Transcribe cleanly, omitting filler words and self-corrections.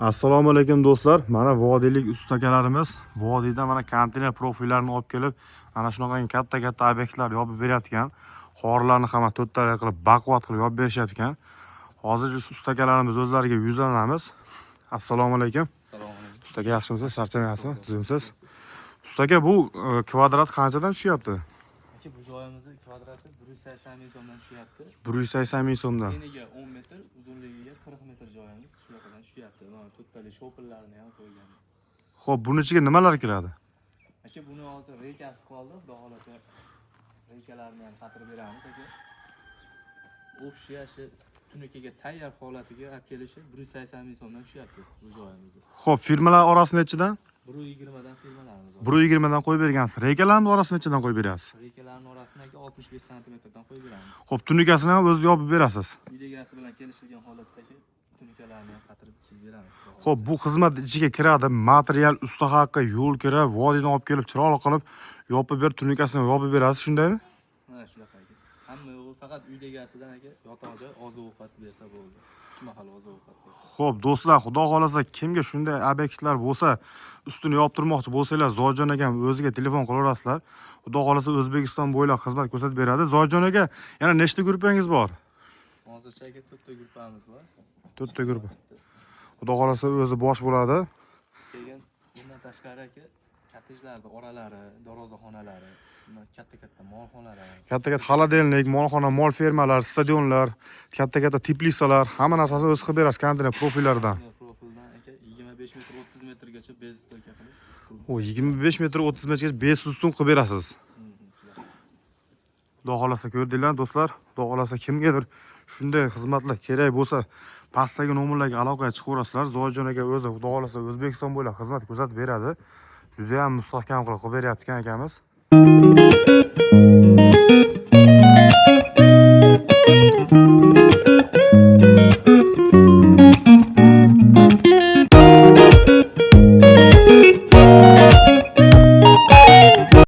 Assalomu alaykum, do'stlar. Mana vodiylik usta akalarimiz vodiydan mana konteyner profillarni olib kelib, mana shunaqangi katta-katta obyektlar yopib berayotgan. Xorlarni hamma to'rttalik qilib, baquvvat qilib yopib berishyapgan. Hozir shu usta akalarimiz o'zlariga yuzlanamiz. Assalomu alaykum. Assalomu alaykum. Usta aka, yaxshimisiz? Charchamayapsizmi? Tuzukmisiz? Usta aka, bu kvadrat qanchadan tushyapti? Aka, bu joyimizni kvadrati 180 ming so'mdan tushyapti. 180 ming so'mdan. Eniga 10 metr, uzunligiga 40 metr joyimiz shu yoqdan tushyapti. Mana to'rttalik шопер larni ham qo'ygan. Xo'p, buni ichiga nimalar kiradi? Aka, buni hozir reykasi qoldi. Xudo xohlasa, reykalarni ham qatirib beramiz, aka. Общий shu tunukaga tayyor holatiga olib kelishi 180 ming so'mdan tushyapti bu joyimizni. Xo'p, firmalar orasi nechidan? 120 dan firmalarimiz bor. 120 dan qo'yib bergansiz. Reykalarni orasini nechidan qo'yib berasiz? Reykalarni orasini, aka, 65 santimetrdan qo'yib beramiz. Xo'p, tunukasini ham o'zi yopib berasiz. Uyda egasi bilan kelishilgan holatdagi tunukalarni ham qatirib chizib beramiz, xudo xohlasa. Xo'p, bu xizmat ichiga kiradi. Material, usta haqi, yo'l kira, vodiydan olib kelib chiroyli qilib yopib berib, tunukasini yopib berasiz, shundaymi? Mana shunaqa, aka. Hamma yo'g'i faqat uyda egasidan, aka, yotoq joy, oziq ovqat bersa bo'ldi. Uch mahal oziq ovqat bersa. Xo'p, do'stlar, xudo xohlasa, kimga shunday obyektlar bo'lsa, ustini yoptirmoqchi bo'lsanglar, Zoirjon akam o'ziga telefon qilaverasizlar. Xudo xohlasa, O'zbekiston bo'ylab xizmat ko'rsatib beradi. Zoirjon aka, yana nechta gruppangiz bor? Hozircha, aka, to'rtta gruppamiz bor. To'rtta gruppa. Xudo xohlasa, o'zi bosh bo'ladi. Keyin bundan tashqari, aka, kottejlarni oralari, darvozaxonalari, bundan katta-katta molxonalar. Katta-katta холодильник, molxona, mol fermalar, stadionlar, katta-katta теплица lar, hamma narsasini o'zi qilib berasiz konteyner profillardan. Profildan, aka, 25 metr 30 metrgacha без стойка qilib. O, 25 metr 30 metrgacha без ustun qilib berasiz. Shunaqa. Xudo xohlasa, ko'rdinglar, do'stlar. Xudo xohlasa, kimgadir shunday xizmatlar kerak bo'lsa, pastdagi nomerlarga aloqaga chiqaverasizlar. Zoirjon aka o'zi, xudo xohlasa, O'zbekiston bo'ylab xizmat ko'rsatib beradi. Juda ham mustahkam qilib qilib beryapti akamiz.